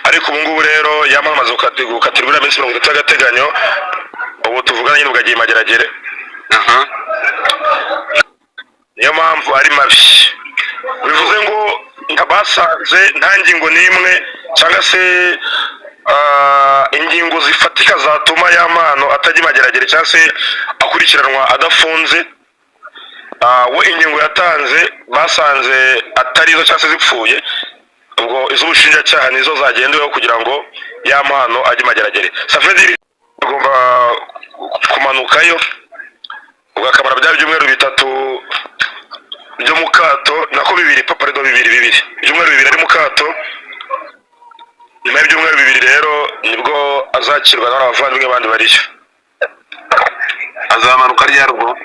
Ariko ubu ngubu rero yamamaza gukatirwa iriya minsi 30 y'agateganyo. Ubu tuvugana nyine ubwo agiye Mageragere. Niyo mpamvu ari mabi. Bivuze ngo basanze nta ngingo n'imwe cyangwa se ingingo zifatika zatuma Yampano atajya i Mageragere cyangwa se akurikiranwa adafunze. We ingingo yatanze basanze atari zo cyangwa se zipfuye. Ubwo iz'ubushinjacyaha nizo zagendeweho kugira ngo Yampano ajye i Mageragere. Safediri agomba kumanukayo, ubwo akamara bya byumweru 3 byo mu kato, nako bibiri, pardon, bibiri, bibiri, ibyumweru 2 ari mu kato. Nyuma y'ibyumweru 2 rero nibwo azakirwa n'abavandimwe bandi bariyo. Azamanuka ryari ubwo?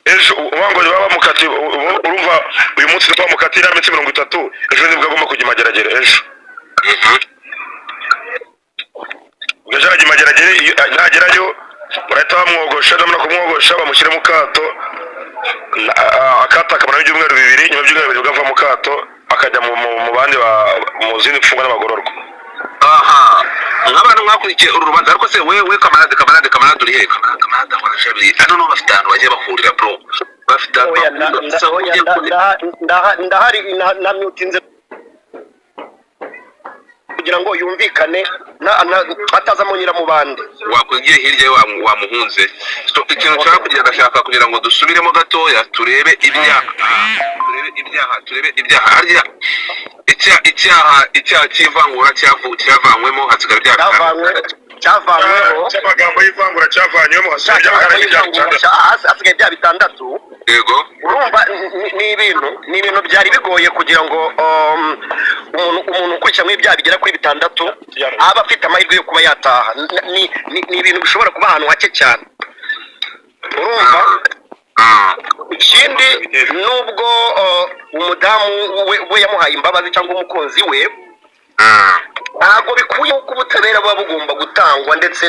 Ejo. Uvuga ngo baba bamukatiye, urumva uyu munsi nibwo bamukatira iminsi 30, ejo nibwo agomba kujya i Mageragere, ejo. Ejo arajya i Mageragere. Nagerayo barahita bamwogosha, namara kumwogosha bamushyire mu kato. Akato akamara ibyumweru 2. Nyuma y'ibyumweru 2 bwo ava mu kato akajya mu bandi mu zindi mfungwa n'abagororwa. Aha nk'abantu mwakurikiye uru rubanza, ariko se we kamarade, kamarade, kamarade, uri he? Kamarade waje hano no bafite ahantu bagiye bahurira, bro, bafite ahantu Oya, bahurira. Gusa oya, ugiye ndahari, namyutinze kugira ngo yumvikane atazamo nyiramubande. Wakwigiye hirya ye wamuhunze. So, ikintu nshaka kugira, ndashaka kugira ngo dusubiremo gatoya, turebe ibyaha, turebe ibyaha, turebe ibyaha. Harya icyaha cy'ivangura cyavanywemo, hasigara ibyaha Cyavanywe, bitandatu. cyavanyweho. Cy'amagambo y'ivangura cyavanywemo, hasigaye ibyaha 6. Hasigaye ibyaha 6. Urumva ni ibintu byari bigoye kugira ngo umuntu ukurikiranweho ibyaha bigera kuri 6 aba afite amahirwe yo kuba yataha. Ni ibintu bishobora kuba ahantu hake cyane, urumva. Ikindi, nubwo umudamu we yamuhaye imbabazi cyangwa umukunzi we, ntabwo bikuye ko ubutabera buba bugomba gutangwa ndetse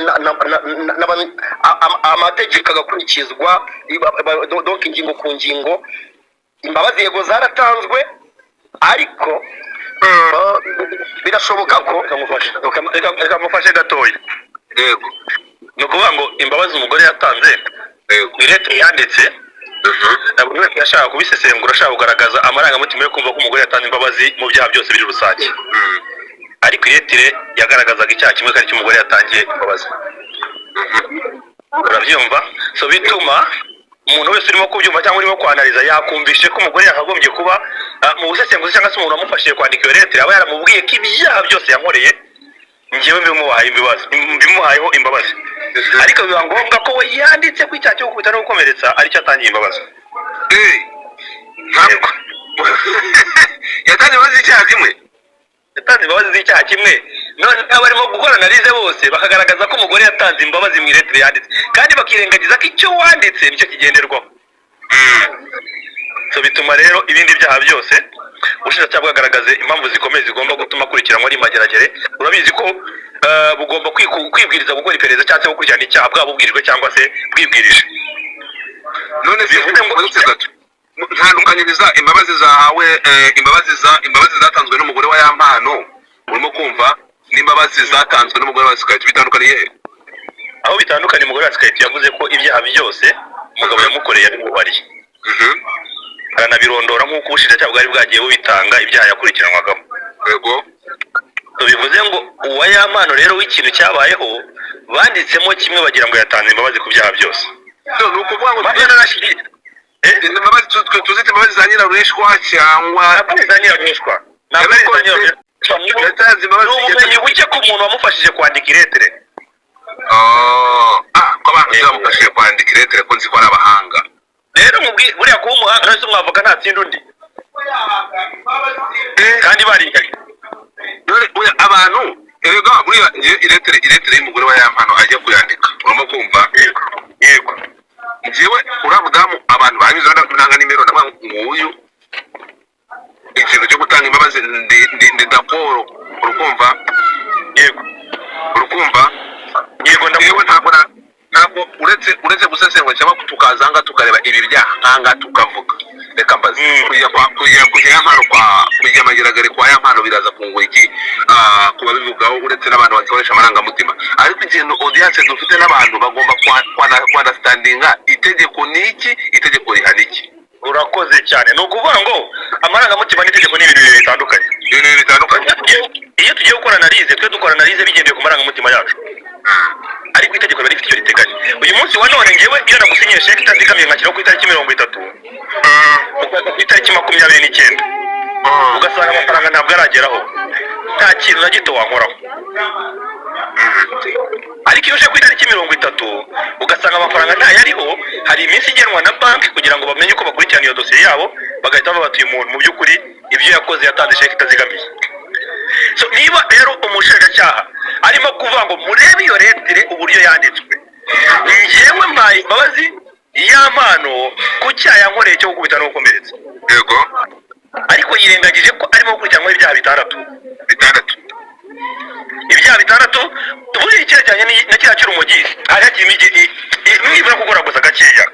amategeko agakurikizwa, donc ingingo ku ngingo. Imbabazi yego zaratanzwe, ariko birashoboka ko Reka mufashe gatoya. Yego. Ni ukuvuga ngo imbabazi umugore yatanze ni lettre yanditse. Buri wese yashaka kubisesengura, ashaka kugaragaza amarangamutima yo kumva ko umugore yatanze imbabazi mu byaha byose biri rusange, ariko i lettre yagaragazaga icyaha kimwe kandi cy'umugore yatangiye imbabazi, urabyumva? So bituma umuntu wese urimo kubyumva cyangwa urimo kwanariza yakumvishe ko umugore yakagombye kuba mu busesenguzi cyangwa se umuntu wamufashije kwandika iyo lettre aba yaramubwiye ko ibyaha byose yankoreye njyewe mbimuhaye imbabazi, mbimuhayeho imbabazi, ariko biba ngombwa ko we yanditse ko icyaha cyo gukubita no gukomeretsa aricyo atangiye imbabazi. Ntabwo yatanze imbabazi z'icyaha kimwe. Yatanze imbabazi z'icyaha kimwe. None abarimo gukora analyse bose bakagaragaza ko umugore yatanze imbabazi mu i lettre yanditse, kandi bakirengagiza ko icyo wanditse nicyo kigenderwaho. So bituma rero ibindi byaha byose ubushinjacyaha bwagaragaze impamvu zikomeye zigomba gutuma akurikiranwa ari Mageragere. Urabizi ko bugomba kwibwiriza gukora iperereza cyangwa se gukurikirana icyaha, bwaba bubwirijwe cyangwa se bwibwirije. None se Bivuze ngo- uretse gato, ntandukanyiriza imbabazi zahawe, imbabazi zatanzwe n'umugore wa Yampano, urimo kumva, n'imbabazi zatanzwe n'umugore wa Sikayiti, bitandukaniye he? Aho bitandukanye, umugore wa Sikayiti yavuze ko ibyaha byose umugabo yamukoreye yabimubariye, aranabirondora nk'uko ubushinjacyaha bwari bwagiye bubitanga ibyaha yakurikiranwagamo. So bivuze ngo uwa Yampano rero w'ikintu cyabayeho banditsemo kimwe, bagira ngo yatanze imbabazi ku byaha byose. So, ni ukuvuga ngo Eh? izi mbabazi tuzite imbabazi za nyirarureshwa cyangwa Ntabwo ari iza nyirarureshwa, ntabwo ari iza nyirarureshwa. Yatanze imbabazi. Ni ubumenyi buke ku muntu wamufashije kwandika i lettre. Oh, ko abantu bamufashije kwandika i lettre, ko nzi ko ari abahanga. Rero buriya kuba umuhanga wese, umwavoka ntatsinda undi kandi bariganye. Dore oya, abantu erega buriya njye i lettre y'umugore wa Yampano ajya kuyandika, urimo kumva? Yego. Njyewe uriya mudamu abantu banyuze nanga nimero, ndavuga ngo nguyu ikintu cyo gutanga imbabazi ndi d'accord, urukumva? Yego. Urukumva? Yego. Yewe. Ndamubona. Ntabwo uretse gusesengura cyangwa tukaza aha tukareba ibi byaha nkanga tukavuga, reka mbaze. Kujya kwa kujya Yampano kwa kujya Mageragere kwa Yampano. kubivugaho, uretse n'abantu bakoresha amarangamutima. Ariko ikintu audience dufite n'abantu bagomba kwa-understandinga itegeko ni iki, itegeko rihana iki. Urakoze cyane. Ni ukuvuga ngo amarangamutima n'itegeko ni ibintu bibiri bitandukanye. Ibintu bitandukanye. Iyo tugiye gukora analyse, twe dukora analyse bigendeye ku marangamutima yacu, ariko itegeko riba rifite icyo riteganya. Uyu munsi wa none, ngewe iyo nagusinyiye sheke itazigamiye, nkashyiraho ku itariki 30, ukaza ku itariki 29 ugasanga amafaranga ntabwo arageraho, nta kintu na gito wankoraho. Ariko iyo uje ku itariki 30 ugasanga amafaranga ntayariho, hari iminsi igenwa na banki kugira ngo bamenye uko bakurikirana iyo dosiye yabo, bagahita bavuga bati: "Uyu muntu mu by'ukuri ibyo yakoze, yatanze sheke itazigamiye." So niba rero umushinjacyaha arimo kuvuga ngo murebe iyo lettre uburyo yanditswe, njyewe mbaye imbabazi Yampano ku cyaha yankoreye cyo gukubita no gukomeretsa, ariko yirengagije ko arimo gukurikiranwaho ibyaha bitandatu. Bitandatu. Ibyaha bitandatu. Buriya icyerekeranye na kiriya cy'urumogi, hari hakirimo nibura kugoragoza gakeya.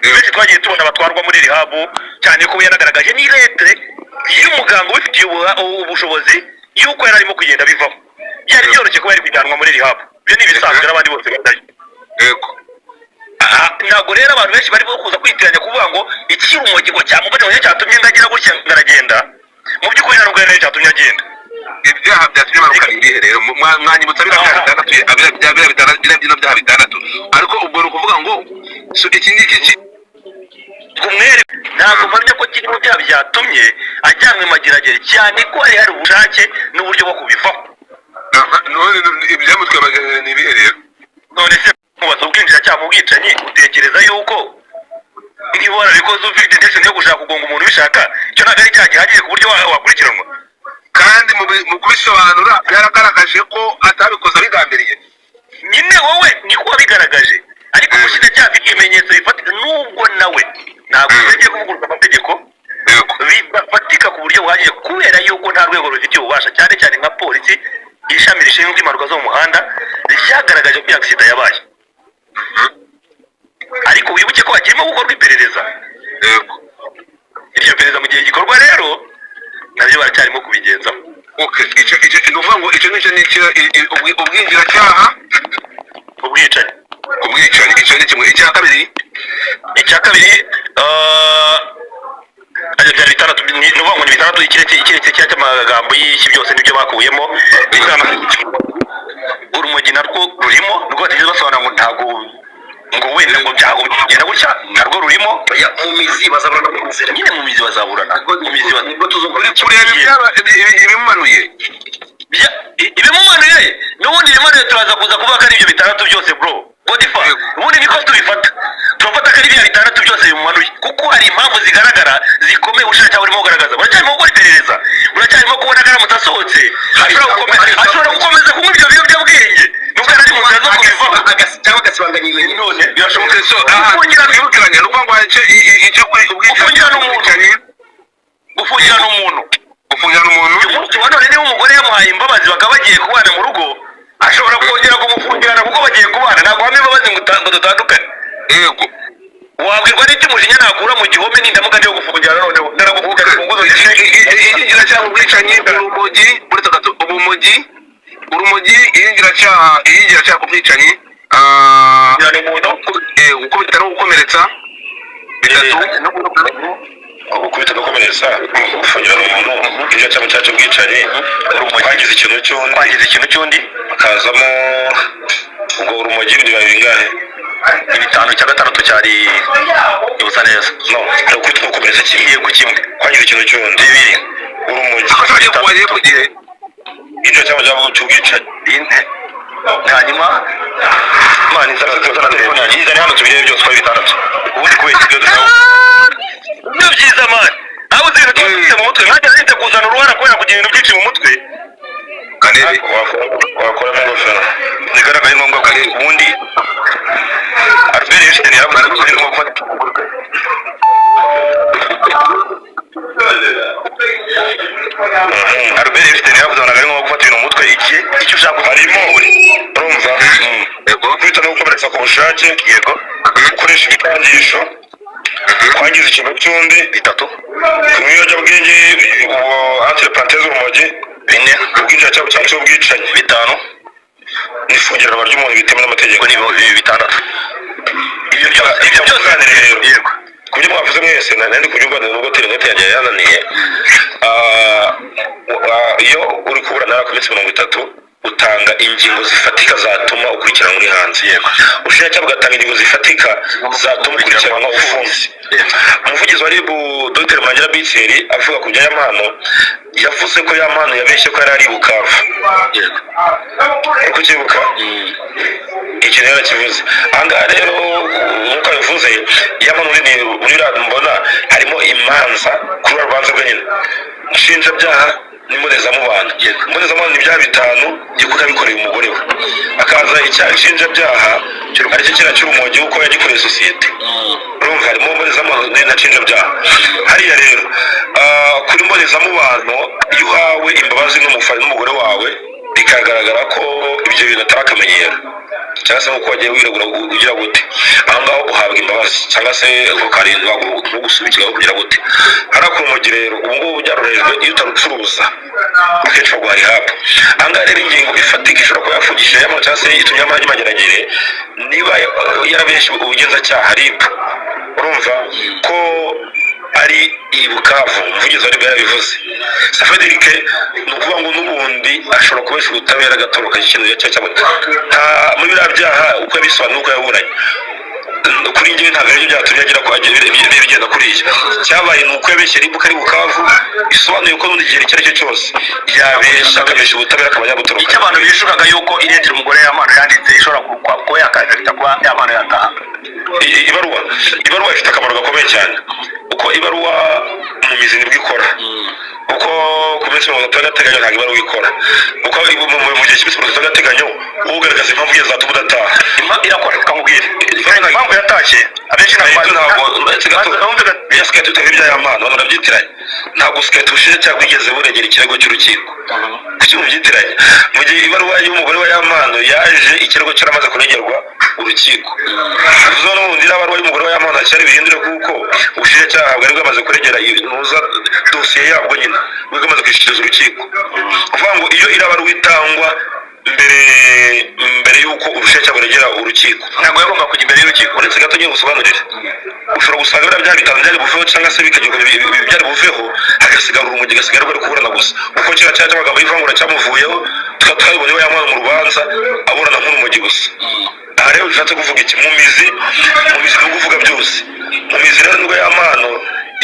Benshi twagiye tubona batwarwa muri rehab, cyane ko we yanagaragaje n'i lettre y'umuganga ubifitiye ubushobozi y'uko yari arimo kugenda bivaho. Byari byoroshye kuba yari kujyanwa muri rehab, ibyo ni ibisanzwe, n'abandi bose bajyayo. Aha, ntabwo rero abantu benshi barimo kuza kwitiranya kuvuga ngo icy'urumogi ngo cyamubane ngo cyatumye ngagira gutya ngaragenda. Mu by'ukuri nta nubwo ari cyatumye agenda. Ibyaha byatumye manuka ni ibihe rero? Mwanyibutsa biriya byaha bitandatu, biriya bitandatu, biriya bino byaha bitandatu. Ariko ubwo ni ukuvuga ngo so iki ngiki Umwere ntabwo mpamya ko kiri mu byaha byatumye ajyanwa i Mageragere, cyane ko hari ubushake n'uburyo bwo kubivaho. Aha, none ibyamutwaye Mageragere ni ibihe rero? None se mubaza, ubwinjiracyaha mu bwicanyi, utekereza yuko niba warabikoze ufite intention yo gushaka kugonga umuntu ubishaka, icyo ntabwo ari icyaha gihagije ku buryo wakurikiranwa? Kandi mu kubisobanura byaragaragaje ko atabikoze abigambiriye. Nyine wowe niko wabigaragaje, ariko umushinjacyaha afite ibimenyetso bifatika, nubwo nawe ntabwo yagiye kuvuguruza amategeko, bidafatika ku buryo buhagije, kubera yuko nta rwego rubifitiye ububasha, cyane cyane nka polisi, ishami rishinzwe impanuka zo mu muhanda ryagaragaje ko iyi accident yabaye. Ariko wibuke ko hakirimo gukorwa iperereza. Iryo perereza mu gihe gikorwa rero, nabyo baracyarimo kubigenzaho. Okay, icyo ni ukuvuga ngo icyo ngicyo ni ubwinjiracyaha Ubwicanyi. Ubwicanyi, icyo ni kimwe. Icya kabiri? Icya kabiri, ajya byari bitandatu, ni ukuvuga ngo ni bitandatu, ikiretse cya cy'amagambo y'iki, byose nibyo bakuyemo. Urumogi narwo rurimo, rwo batigeze basobanura ngo ntabwo ngo wenda ngo byagombye kugenda gutya, narwo rurimo. Oya, mu mizi bazaburana mu nzira. Nyine mu mizi bazaburana, mu mizi Nibwo tuzumva. Uri kureba ibimumanuye. Ibimumanuye n'ubundi, ibimanuye turaza kuza kuvuga ko ari ibyo bitandatu byose, bro godifa. Ubundi niko tubifata, turafata ko ari ibyo bitandatu byose bimumanuye, kuko hari impamvu zigaragara zikomeye ubushinjacyaha burimo kugaragaza. Buracyarimo gukora iperereza, buracyarimo kubona ko aramutse asohotse ashobora gukomeza kunywa ibyo biyobyabwenge nubwo ari mu nzira zo kubivaho. Cyangwa agasibanganya ibimenyetso. None birashoboka. Okay, so aha Gufungirana- twibukiranye, ni ukuvuga ngo hari icyo kuri Gufungirana umuntu. ubwicanyi. Gufungirana umuntu. Gufungirana umuntu. Uyu munsi wa none, niba umugore yamuhaye imbabazi bakaba bagiye kubana mu rugo, ashobora kongera kumufungirana kuko bagiye kubana. Ntabwo wampa imbabazi ngo dutandukane. Wabwirwa n'icyo umujinya nakura mu gihome nindamuka ngiye gufungirana? Noneho naragufungira urufunguzo. Iyinjiracyaha, ubwicanyi, urumogi, uretse gato, urumogi, iyinjiracyaha ku bwicanyi, Gufungirana umuntu. Gukubita no gukomeretsa, bitatu. Gukubita no gukomeretsa, gufungirana umuntu, ibyo cyaba cyacu, ubwicanyi, kwangiza ikintu cy'undi, kwangiza ikintu cy'undi, hakazamo ubwo urumogi, bibaye bingahe? Ni bitanu, icya gatandatu cyari ibusa neza. No gukubita no gukomeretsa kimwe. Yego, kimwe. Kwangiza ikintu cy'undi bibiri, urumogi. Wagiye ku gihe. Ibyo cyaba cy'ubwicanyi bine. Hanyuma Imana izana telefone yanjye, izane hano tubirebe byose uko ari bitandatu. Ubundi kubera ibyo dushaka, nibyo byiza man, aho uzi ibintu tuba dufite mu mutwe. Nkanjye narinze kuzana uruhara kubera kugira ibintu byinshi mu mutwe. Karebe. Wakuramo ingofero, bigaragara ngombwa ko ubundi Albert Einstein yaravuze ko ari ngombwa gufata. Albert Einstein yaravuze ngo ntabwo ari ngombwa gufata ibintu mu mutwe igihe icyo ushaka. Harimo, urumva? Yego. Gukubita no gukomeretsa ku bushake. Yego. Gukoresha ibikangisho, kwangiza ikintu cy'undi, bitatu. Kunywa ibiyobyabwenge, ubwo entre parenthèse urumogi, bine. Ubwinjira Nshinjacyaha cy'ubwicanyi. Bitanu. N'ifungiranwa ry'umuntu bitemewe n'amategeko. Ni bitandatu. Ibyo byose, Ibyo byunganire rero. Yego. Ku byo mwavuze mwese, nari kubyunganira nubwo interineti yanjye yananiye. Iyo uri kuburana ku minsi 30, utanga ingingo zifatika zatuma ukurikiranwa uri hanze. Ubushinjacyaha bugatanga ingingo zifatika zatuma ukurikiranwa ufunze. Umuvugizi wa RIB, Dr Murangira Bitseri, avuga ku bya Yampano, yavuze ko Yampano yabeshye ko yari ari i Bukavu. Uri kukibuka? Ikintu yarakivuze. Ahangaha rero, nk'uko abivuze, Yampano ni muri biriya mbona harimo imanza kuri ruriya rubanza rwe nyine, nshinjabyaha n'imbonezamubano. Imbonezamubano ni ibyaha bitanu by'uko yabikoreye umugore we, akaza icyaha nshinjabyaha, aricyo kiriya cy'urumogi, kuko yagikoreye sosiyete. Urumva harimo mbonezamubano na nshinjabyaha hariya rero. Kuri mbonezamubano, iyo uhawe imbabazi n'umugore wawe, bikagaragara ko ibyo bintu atari akamenyero, cyangwa se nk'uko wagiye wiregura ugira gute, aho ngaho uhabwa imbabazi cyangwa se ukarindwa ntugusubikiraho kugira gute. Hariya ku rumogi rero, ubu ngubu byarorohejwe, iyo utarucuruza akenshi baguha rehab. Aha ngaha rero, ingingo ifatika ishobora kuba yafungishije Yampano cyangwa se itumye Yampano Mageragere, niba yarabeshye ubugenzacyaha RIB, urumva ko ari i Bukavu, umuvugizi wa RIB yarabivuze Safedirike, ni ukuvuga ngo n'ubundi ashobora kubesha ubutabera agatoroka ikintu cyangwa nta muri biriya byaha uko yabisobanuye, uko yaburanye. Kuri njyewe ntabwo aribyo byatumye agira ko bigenda kuriya. Cyabaye ni uko yabeshye RIB ko ari Bukavu, bisobanuye ko n'ubundi igihe icyo ari cyo cyose yabeshya, akabeshya ubutabera, akaba yabutoroka. Icyo abantu bishukaga yuko iretire umugore Yampano yanditse ishobora kuba yakafekita kuba Yampano yataha. Ibaruwa ifite akamaro gakomeye cyane, kuko ibaruwa mu mizi nibwo ikora, kuko ku minsi 30 y'agateganyo ntabwo ibaruwa ikora, kuko mu gihe cy'iminsi 30 y'agateganyo wowe ugaragaza impamvu ye zatuma udataha. Irakora, tukamubwira impamvu yatashye abenshi. Ntabwo ntabwo ya siketi utanga ibya Yampano, abantu barabyitiranya. Ntabwo siketi ubushinjacyaha bwigeze buregera ikirego cy'urukiko. Kuki mubyitiranya? Mu gihe ibaruwa y'umugore wa Yampano yaje, ikirego cyaramaze kuregerwa urukiko, bivuze n'ubundi iriya baruwa y'umugore wa Yampano cyari bihindure, kuko ubushinjacyaha bwari bwamaze kuregera ntuza dosiye yabwo nyine, bwari bwamaze kwishyikiriza urukiko. Kuvuga ngo iyo iriya baruwa itangwa mbere y'uko ubushinjacyaha buregera urukiko, ntabwo yagomba kujya imbere y'urukiko. Uretse gato ngiye gusobanurira, ushobora gusanga biriya byaha bitanu byari buveho, cyangwa se bikagira byari buveho, hagasigara urumogi, gasigara bari kuburana gusa, kuko kiriya cyaha cy'amagambo y'ivangura cyamuvuyeho, tukaba twabibonye we Yampano mu rubanza aburana nk'urumogi gusa. Aha rero bishatse kuvuga iki? Mu mizi ni ukuvuga byose mu mizi rero, nibwo Yampano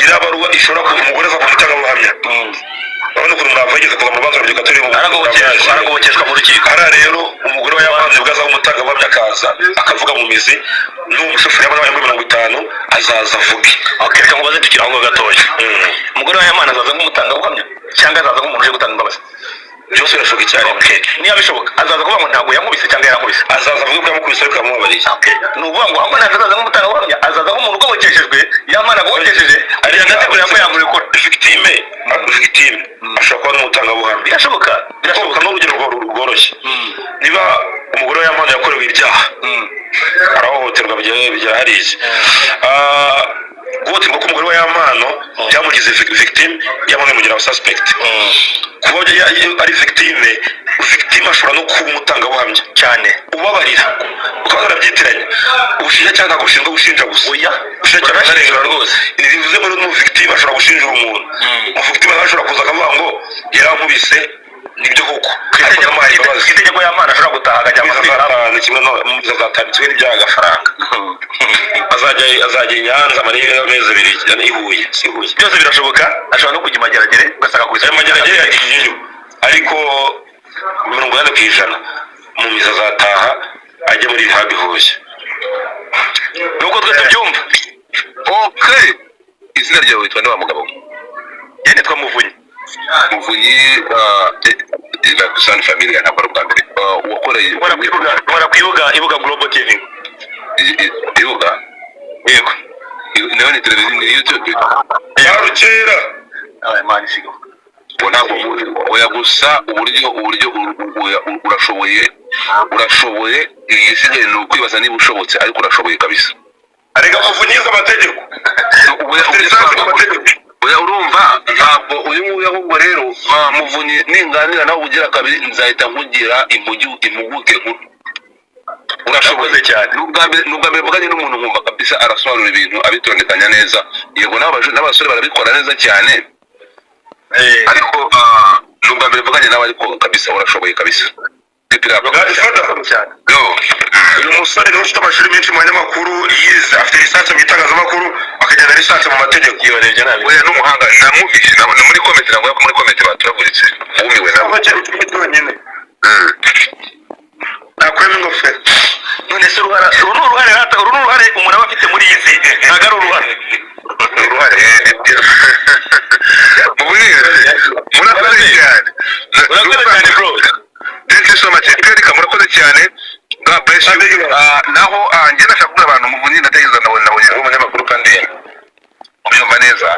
iriya baruwa ishobora kuba umugore aza ku mutangabuhamya. Urabona ukuntu Murava yigeze kuza mu rubanza rubyiruka turi mu Aragobokeshwa mu rukiko. Hariya rero, umugore wa Yampano ubwo azaba umutangabuhamya, akaza akavuga mu mizi, n'uwo mushoferi yabona muri 50 azaza avuge. Okay, reka nkubaze tukiri aho ngaho gatoya. Umugore wa Yampano azaza nk'umutangabuhamya cyangwa azaza nk'umuntu uje gutanga imbabazi? Byose birashoboka icyarimwe. Okay, niba bishoboka, azaza kuvuga ngo ntabwo yankubise cyangwa yarankubise? Azaza avuge ko yamukubise ariko yamubabariye. Ni ukuvuga ngo ahubwo ntabwo azaza nk'umutangabuhamya, azaza nk'umuntu ugobokeshejwe, Yampano agobokesheje kugira ngo ategure ko yamurekura. Victime ashobora kuba n'umutangabuhamya. Birashoboka. Birashoboka. N'urugero rworoshye, niba umugore wa Yampano yakorewe ibyaha, arahohoterwa, bigera hariya. Guhohoterwa k'umugore wa Yampano byamugize victime, Yampano imugira suspect. Kuba ari victime, ashobora no kuba umutangabuhamya Cyane. ubabarira, ukaba warabyitiranya. Ubushinjacyaha ntabwo bushinzwe gushinja gusa. Oya. Ubushinjacyaha Burashinjura rwose. Bivuze ngo n'umu victime ashobora gushinjura umuntu. Umu victime nawe ashobora kuza akavuga ngo yarankubise, nibyo koko, ariko namuhaye imbabazi. Itegeko, Yampano ashobora gutaha akajya Mu muri azatanu kimwe no mu azatanu kimwe n'ibyaha agafaranga, azajya i Nyanza amara amezi 2 i Huye, si Huye. Byose birashoboka, ashobora no kujya i Mageragere ugasanga akubise. Ayo Mageragere yagiyeyo, ariko 80% mu mizi azataha ajye muri rehab i Huye. Nuko twe tubyumva. Okay, izina ryawe witwa nde wa mugabo? Njye nitwa Muvunyi. Muvunyi sani familia, ntabwo ari ubwa mbere. Wakoreye Nkora ku Ibuga Global TV. Ibuga? Yego. Nayo ni televiziyo, ni YouTube? Yarukera. Abaye mani sigo. Ngo ntabwo oya, gusa uburyo oya, urashoboye. Igisigaye ni ukwibaza niba ushobotse, ariko urashoboye kabisa. Arega Muvunyi yize amategeko. Oya, Lisansi mu mategeko. Oya, urumva, ntabwo uyu nguyu. Ahubwo rero, Muvunyi, ninganira nawe ugira kabiri, nzahita nkugira impuguke nkuru. Urashoboye. Urakoze cyane. Ni ubwa mbere mvuganye n'umuntu nkumva kabisa arasobanura ibintu abitondekanya neza. Yego, n'abasore barabikora neza cyane, ariko ni ubwa mbere mvuganye nawe, ariko kabisa urashoboye kabisa. Keep it up. Godfather. Cyane. Yo. Uyu musore niwe ufite amashuri menshi mu banyamakuru, yize, afite licence mu itangazamakuru, akagenda licence mu mategeko. Iyo nabi. Oya, ni umuhanga, namwumvise ni muri comment, ntabwo ko muri comment baturaguritse, wumiwe nawe. Cyangwa cyari ufite wenyine nakuremo ingofero. None se uruhara, uru ni uruhare rata, uru ni uruhare umuntu aba afite muri iyi si, ntabwo ari uruhare. Uruhare, nibyo. Muvunyi, murakoze cyane. Urakoze cyane, bro. Thank you so much. Perika, murakoze cyane. God bless you. Naho njye ndashaka kubwira abantu, Muvunyi, ndatekereza nabonye ari umunyamakuru kandi ubyumva neza.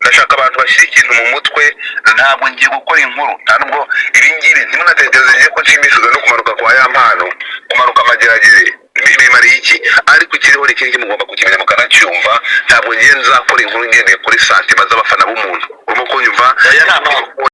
Ndashaka abantu bashyira ikintu mu mutwe. Ntabwo ngiye gukora inkuru, nta nubwo ibi ngibi ntimunatekereze ngiye ko nshimishijwe no kumanuka kwa ya mpano, kumanuka amageragere bimariye iki? Ariko ikiriho ni ikindi, mugomba kukimenya mukanacyumva. Ntabwo ngiye nzakora inkuru ngendeye kuri sentiments z'abafana b'umuntu. Urimo kunyumva? Oya, nta mpamvu.